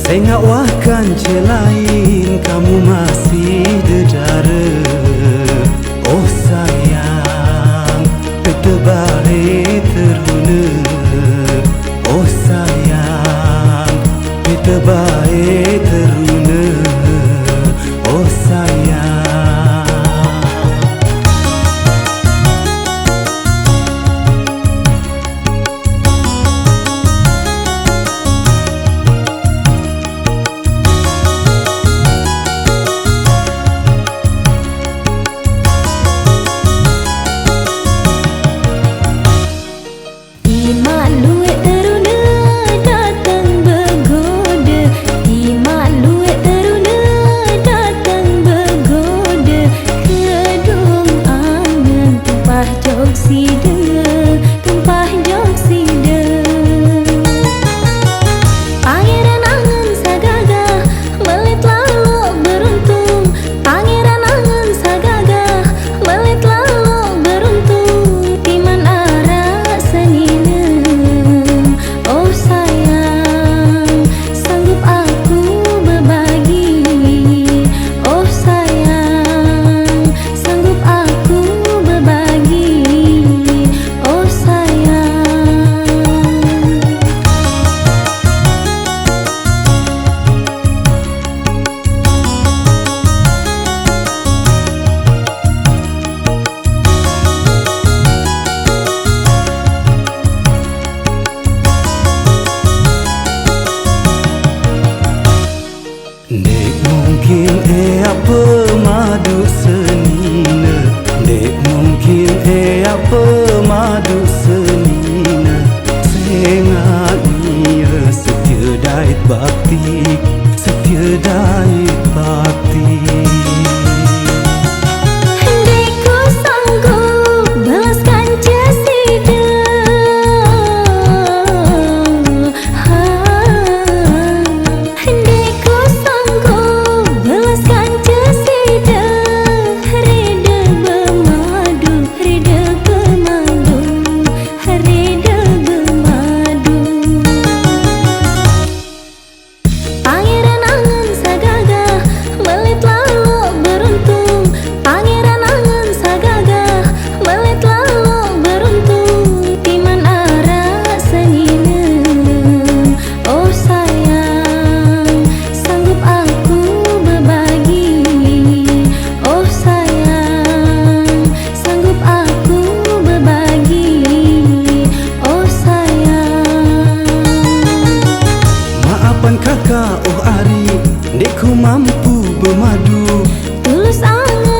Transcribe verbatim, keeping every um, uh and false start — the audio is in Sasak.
Engak wahkan celain kamu masih dedara. Oh sayang, peta bae teruna. Oh sayang, peta bae teruna. Oh sayang. Ti mak luet teruna datang begoda. Ti mak luet teruna datang begoda. Kedung angan tumpah jok sida, tumpah jok sida. Pangeran angan sagagah, melet lalok beruntung. Pangeran angan sagagah, melet lalok beruntung. Timan arak senina. Oh sayang, sanggup aku berbagi. Oh sayang, sanggup aku berbagi. Oh sayang. Dek mungkin ea pemadu senina. Dek mungkin ea pemadu senina. Sengat nia setia dait bakti, setia dait bakti. Dek ku sanggup belaskan sida. Ha. Dek ku sanggup belaskan sida. Reda bemadu, reda bemadu, reda bemadu. Pangeran angan sagagah, melet lalok beruntung. Pangeran angan sagagah, melet lalok beruntung. Timan arak senina. Oh sayang, sanggup aku berbagi. Oh sayang, sanggup aku berbagi. Oh sayang. Maafan kakak, oh ari, dek ku mampu bemadu. Tulus angan